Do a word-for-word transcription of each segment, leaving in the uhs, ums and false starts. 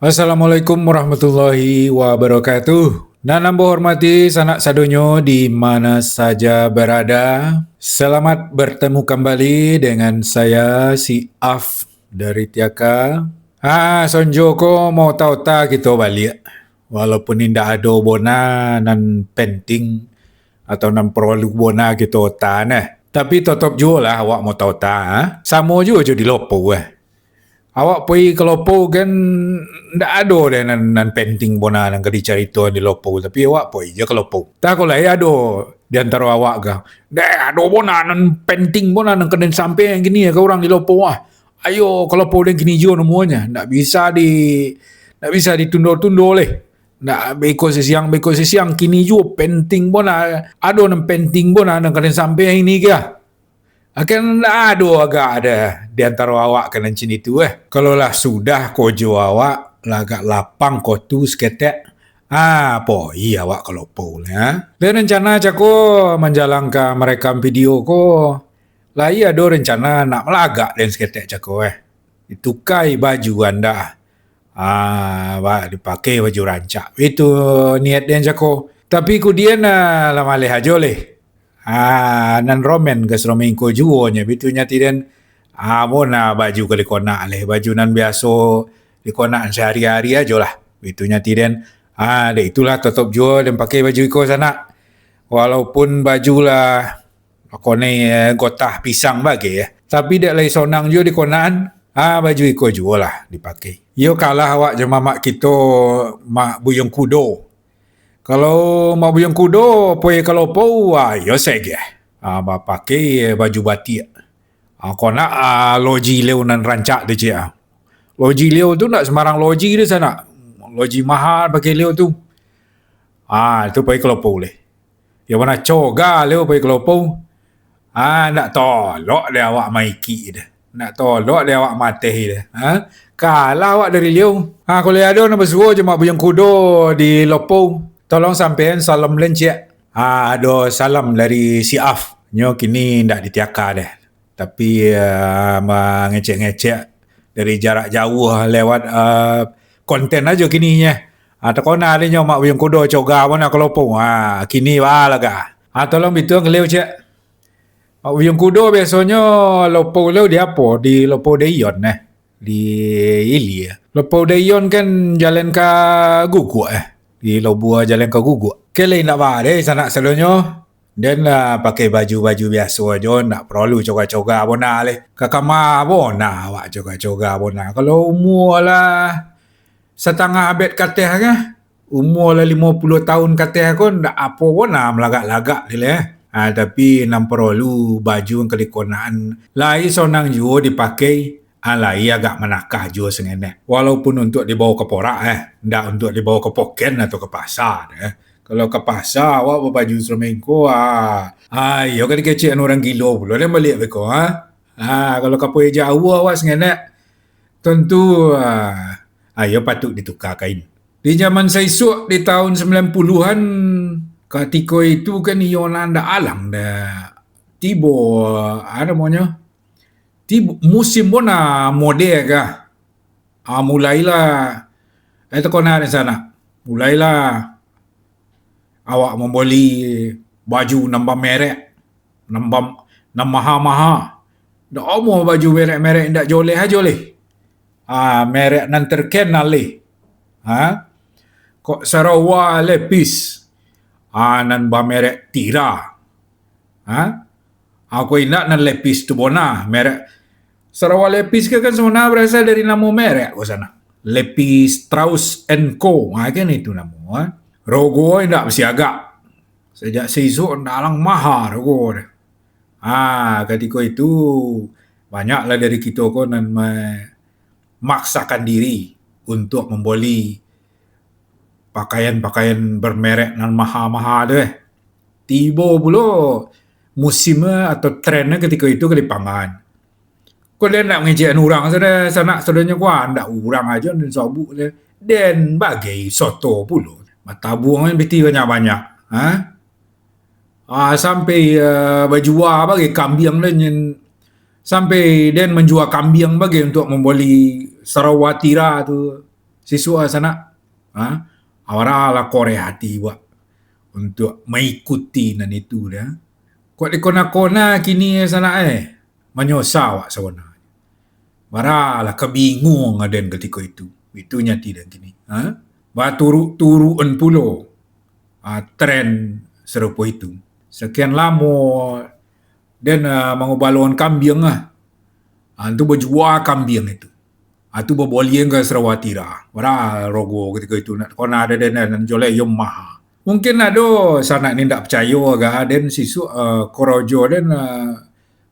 Assalamualaikum warahmatullahi wabarakatuh. Nan ambo hormati sanak sadonyo di mana saja berada. Selamat bertemu kembali dengan saya, si Af dari Tiaka. Ah, sonjo ko maota-ota kito baliak. Walaupun indak ado bona nan penting atau nan porolu bona kito ota neh. Tapi totop juo lah awak maota-ota, ha? Samo juo jo di Lopou, eh. Awak pai ka Lopou kan ndak ado deh nan, nan penting bona nan ka dicarito di Lopou, tapi awak pai je ka Lopou. Tah ko lai ado di antaro awak ka, deh, ado bona nan penting bona nan ka den sampaian kini ka urang di Lopou ah. Ayo ka Lopou den kini juo namonyo. Ndak bisa di, ndak bisa ditundo-tundo leh. Ndak beko sisiang, beko sisiang, kini juo penting bona. Ado nan penting bona nan ka den sampaian kini ka. Akan ado agak ado di antaro awak ka nan cin itu, eh. Kalau lah sudah kojo awak, lah agak lapang kotu saketek, ah, pai awak ka Lopou lah, eh. Lai rencana cako manjalang ka marekam video ko, lai ado rencana nak malagak den saketek cako, eh. Ditukai baju anda. Ah, ba, dipakai baju rancak. Itu niat den cako. Tapi kudian, ah, lah maleh ajo leh. Ah, nan romen ka saromingko juo nyo, bitu nyati den. Ah, bona baju ka dikonak leh, baju nan biaso dikonak sahari-hari ajo lah. Bitu nyati den. Ah, dek itulah totop juo den pakai baju iko sanak. Walaupun baju lah, ako ni, eh, gotah pisang bagai, eh. Tapi dek lai sonang juo dikonakan, ah, baju iko juo lah dipakai. Iyo kalah awak jo mamak kito, Mak Buyuang Kudo. Kalau Mak Buyuang Kudo pai ka Lopou, ah, iyo segeh. Ah, bapakai baju batiak. Ah, konak, ah, loji liau nan rancak tu, ciek, ah. Loji liau tu ndak sambarang loji tu sanak. Loji maha pakai liau tu. Ah, tu pai ka Lopou leh. Iyo bona coga liau pai ka Lopou. Ah, ndak tolok dek awak maikik deh. Ndak tolok dek awak mateh deh. Ha? Kalah awak dari liau. Ha, kalau ado nan basuo jo Mak Buyuang Kudo di Lopou, tolong sampaian salam den ciek. Ha, ado salam dari si Af. Nyo kini ndak di Tiaka deh. Tapi, ah, mangecek-ngecek dari jarak jauah lewat, ah, konten ajo kini nyo. Ah, takona dek nyo Mak Buyuang Kudo coga bona ka Lopou. Ah, kini baa lah ka. Ah, tolong bituang ka liau ciek. Mak Buyuang Kudo biasonyo Lopou liau di apo? Di Lopou Deion, eh. Di Ilia. Lopou Deion kan jalan ka Guguak, eh. Di Lobua jalan ka Guguak. Oke, lai ndak baa deh, sanak sadonyo. Den lah pakai baju-baju biaso ajo, ndak porolu coga-coga bona leh. Ka kama bona awak coga-coga bona. Kalau umua lah satangah abad ka ateh ka, umua lah limo puluah taun ka ateh ko, ndak apo bona malagak-lagak ni leh. Ha, tapi nan porolu baju nan ka dikonakan lai sonang juo dipakai, ah, lai agak manakah juo sangenek. Walaupun untuak dibawa ka porak, eh, ndak untuak dibawa ka poken atau ka pasa, eh. Kalau ka pasa, awak babaju saromingko, ah, ah, iyo ka dikecekan urang gilo pulo den baliak beko, ah. Ah, kalau ka pai jauah awak sangenek, tantu, ah, ah, iyo patuik dituka kain. Di zaman saisuak, di taun sambilan puluahan, katiko itu kan iyo nan ndak alang dah tibo, ah, namonyo, tibo, musim bona mode ka. Ah, mulailah, eh, takona di sanak. Mulailah awak mambali baju nan bamerek, nan bam-, nan maha-maha. Ndak amuah baju merek-merek indak joleh ajo leh. Ah, merek nan terkenal leh. Ha? Kok sarawa lepis, ah, nan bamerek Tira. Ha? Aku indak nan lepis tu bona, merek. Sarawa lepis ke kan sabana barasal dari namo merek ko sanak. Levis Strauss and Co. Ha, kan itu namo, ha. Rogo indak basiagak. Sajak saisuak ndak alang maha rogo deh. Ha, katiko itu, banyaklah dari kito ko nan ma-, maksakan diri untuak mambali pakaian-pakaian bermerek nan maha-maha tu, eh. Tibo pulo musim atau tren katiko itu ka lapangan. Ko den nak mangecekan urang, sanak sadonyo ko, ah, ndak urang ajo den sobok, den bagai soto pulo. Batabuang piti banyak-banyak, ha? Ah, sampai, ah, bajua bagai kambiang den, sampai den manjua kambiang bagai untuak mambali sarawa Tira tu. Sisuak sanak, ha? Awaralah koreh ati wak untuak maikuti nan itu dah. Kok dikona-kona kini sanak eh, manyosa wak sabananyo. Baralah kabinguang aden katiko itu. Itu nyati dan kini. Ha? Baturuk-turukan pulo, ha, tren sarupo itu. Sakian lamo den, ha, mangubaloan kambiang lah. Ha, tu bajua kambiang itu. Ha, tu babolian ka sarawa tira. Bara rogo katiko itu nak kona ada den nan jolai yo maha. Mungkin ado sanak ni ndak picayo ga den sisuak, ha, korojo den, ha,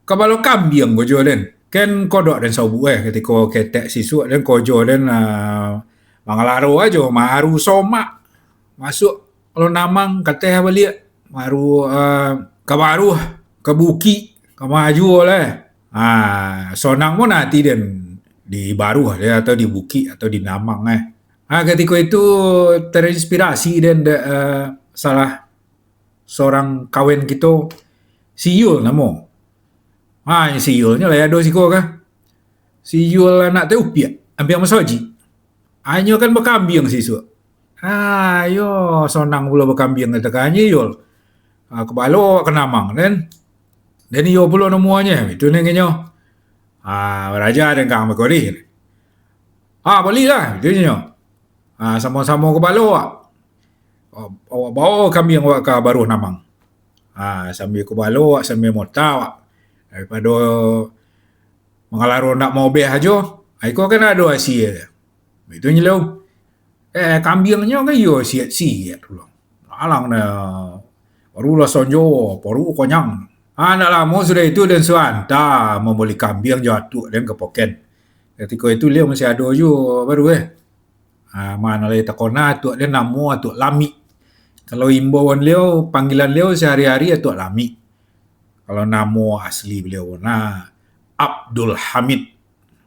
kabalo kambiang kojo den. Ken kodok den saubuk eh, katiko ketek sisuak den kojo den, ah, mangalaro ajo, maru somak. Masuak alun namang, kateh baliak. Maru, ah, ka baruah, ka bukik, ka maju lah. Ah, sonang pun ati den di baruah deh, atau di bukik, atau di namang eh. Ah, katiko itu terinspirasi den dek, ah, salah sorang kawan kito, si Yul namo. Ha, si Yul nyo lah ado siko ka. Si Yul anak teh upiak, ampiang masojik. Ha, inyo kan bakambiang sisuak. Ha, yo, sonang pulo bakambiang kata ka nyo Yul. Ha, kabalo awak ka namang, den. Den iyo pulo namonyo, itu nan inyo. Ha, baraja den kang bakori. Ha, balilah, itu nyo. Ha, samo-samo kabalo awak. Awak bawa kambiang awak ka baruah namang. Ha, sambil kubalo awak, sambil mota awak. Daripado mangalaro ndak maobeh ajo, ha, iko kan ado asie. Itu nyo lo. Eh, kambiangnyo kan iyo siat-siat pulo. Alang dah, barulah sonjo, paruik konyang. Ha, ndak lamo sudah itu den suanta mambali kambiang jo atuak den ka poken. Katiko itu liau masih ado juo baru eh. Ha, ma nan lai takona atuak den namo Atuak Lamik. Kalau imbauan liau, panggilan liau sahari-hari Atuak Lamik. Kalau namo asli baliau nah Abdul Hamid.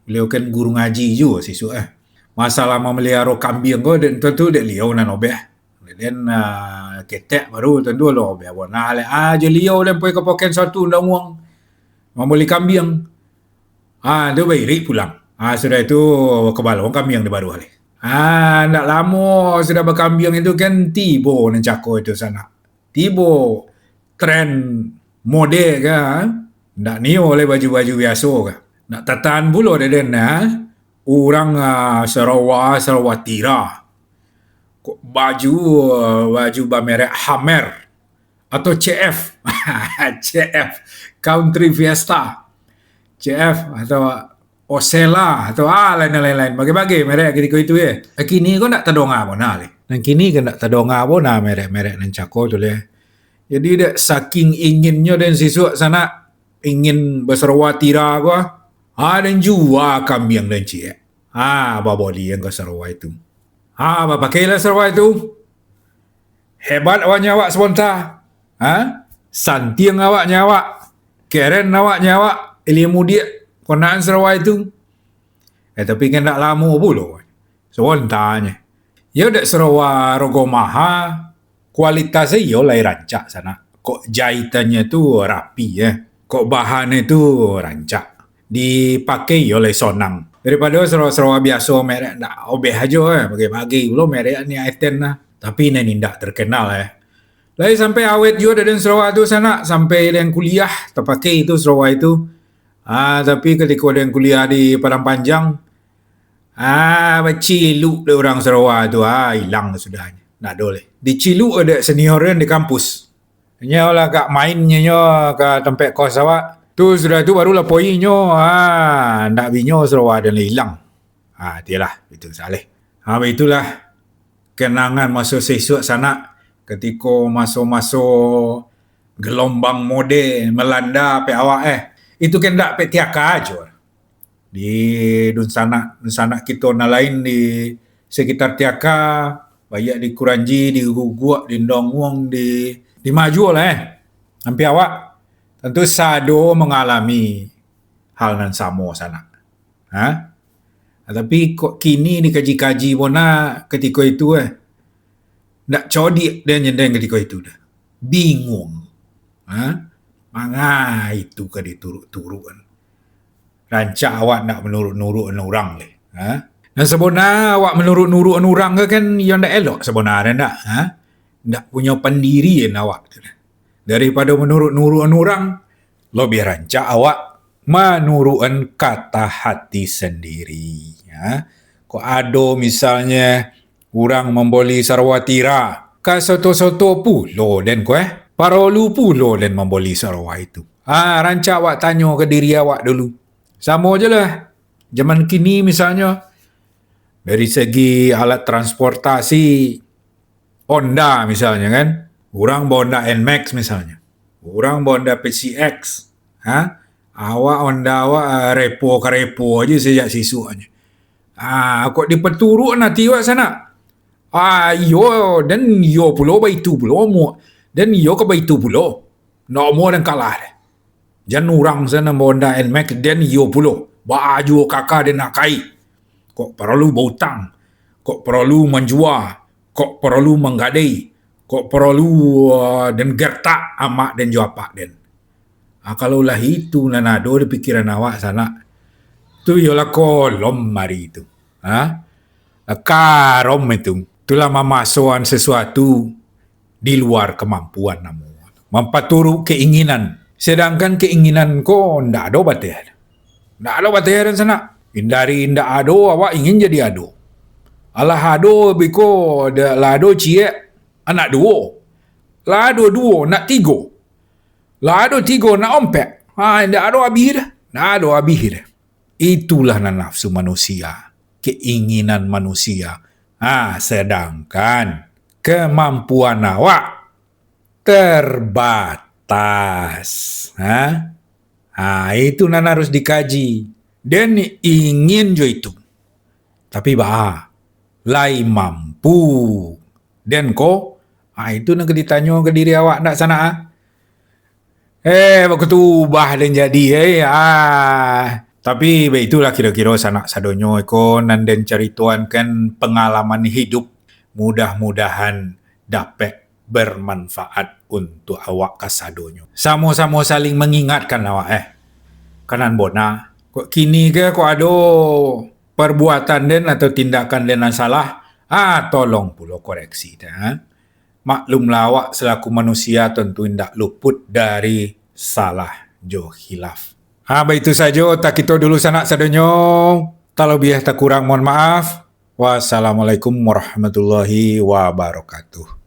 Baliau kan guru ngaji juo sisuak eh. Masalah mamaliharo kambiang ko, dek tantu dek liau nan obeh. Den, ah, ketek baru tantu lo obeh bona lai. Ah, jo liau den poi ka poken satu ndak uang. Mambali kambiang. Ah, tu bairik pulang. Ah, sudah itu kabalo kambiang di baruah lai. Ah, ndak lamo sudah bakambiang itu kan tibo nan cako itu sanak. Tibo tren mode ka, ndak nio lai baju-baju biaso ka. Ndak tatahan pulo dek den, ha? Urang, ah, sarawa, sarawa tira. Kok baju, ah, baju bamerek Hammer atau C F. C F, Country Fiesta. C F atau Osela atau, ah, lain-lain, bagai-bagai merek katiko itu, eh. Kini ko ndak tadonga bona lai. Nan kini ko ndak tadonga bona merek-merek nan cako tu lai. Jadi, dek saking inginnyo den sisuak sanak, ingin basarawa tira ko, ha, den jua kambiang den ciek. Ha, baboli den ka sarawa itu. Ha, bapakailah sarawa itu. Hebat awaknyo awak sabonta. Ha? Santiang awaknyo awak. Keren awaknyo awak. Ilia mudiak. Konaan sarawa itu. Eh, tapi kan ndak lamo pulo. Sabontanyo. Yo dek sarawa rogo maha, kualitasnyo iyo lai rancak sanak. Kok jaitannyo tu rapi, eh. Kok bahannyo tu rancak. Dipakai iyo lai sonang. Daripado sarawa-sarawa biaso merek ndak obeh ajo, eh. Bagai-bagai pulo merek ni iten nah. Tapi nan indak terkenal, eh. Lai sampai awet juo dek den sarawa tu sanak, sampai den kuliah tapakai tu sarawa itu. Ah, tapi katiko den kuliah di Padang Panjang, ah, baciluk dek urang sarawa tu, ah, ilang sudahnyo. Ndak ado lai. Diciluk dek senior den di kampus. Inyo lah agak main nyo ka tampek kos awak. Tu sudah tu barulah poi nyo, ah, ndak binyo sarawa den lah ilang. Ha, tiyolah, itu saleh. Ha, itulah kenangan maso sisuak sanak, katiko maso-maso gelombang mode melanda pek awak, eh. Itu kan ndak pek Tiaka ajo. Di dunsanak, dunsanak kito nan lain di sekitar Tiaka, baiak di Kuranji, di Guguak, di Ndonguang, di, di ma juo lah, eh. Ampia awak tantu sado mangalami hal nan samo sanak. Ha? Tapi kok kini dikaji-kaji bona katiko itu, eh. Ndak codiak den nyendeng katiko itu dah. Bingung. Ha? Mangai itu ka dituruk-turukan. Rancak awak ndak manuruk-nuruk urang leh. Ha? Nan sabona awak manuruik-nuruikan urang ko kan, iyo ndak elok sabona ndak, ha? Ndak punyo pandirian awak tu. Daripado manuruik-nuruikan urang, labiah rancak awak manuruikan kato hati sandiri, ha? Kok ado misalnyo urang mamboli sarawa tira, ka soto-soto pulo den ko, eh? Paralu pulo den mamboli sarawa itu? Ha, rancak awak tanyo ka diri awak dulu. Samo je lah. Zaman kini misalnyo, dari segi alat transportasi, Honda misalnyo kan, urang ba-Honda N-Max misalnyo, urang ba-Honda P C X, ha? Awak Honda awak, ah, repo ka repo aja sajak sisuaknyo. Ah, kok dipaturuikan ati awak sanak? Ah, iyo, den iyo pulo baitu pulo, amuah. Den iyo ka baitu pulo. Ndak amuah den kalah deh. Jan urang sanak ba-Honda N-Max, den iyo pulo. Baa juo kaka den nak kai. Kok paralu bautang, kok paralu manjua, kok paralu manggadai, kok paralu, ah, den gertak amak den jo apak den. Ah, kalau lah itu nan ado di pikiran awak sanak, tu iyolah kolom ari tu. Ha? Karom itu. Itulah mamasoan sasuatu di lua kamampuan namo. Mampaturuik keinginan. Sadangkan keinginan ko ndak ado bateh. Ndak ado bateh den sanak. Dari indak ado awak ingin jadi ado. Alah ado biko, da-, lah ado ciek, anak duo. Lah ado duo, nak tigo. Lah ado tigo, nak ompek. Ha, indak ado abih dah. Ndak ado abih dah. Itulah nan nafsu manusia, keinginan manusia. Ha, sadangkan kamampuan awak terbatas. Ha? Ha, itu nan harus dikaji. Den ingin jo itu. Tapi baa, lai mampu den ko? Ha, itu nan ka ditanyo ka diri awak ndak sanak, ah? Eh, bakutubah den jadi, eh. Ah. Tapi baitulah kiro-kiro sanak sadonyo ko nan den caritoan kan pangalaman hidup. Mudah-mudahan dapek bermanfaat untuak awak kasadonyo. Samo-samo saling mangingatkan awak, eh. Kanan bona, kok kini ko kok ado parbuatan den atau tindakan den nan salah, ah, tolong pulo koreksi, ha. Maklumlah awak salaku manusia tantu indak luput dari salah jo khilaf. Ha, baitu sajo takito dulu sanak sadonyo. Talabiah takurang mohon maaf. Wassalamualaikum warahmatullahi wabarakatuh.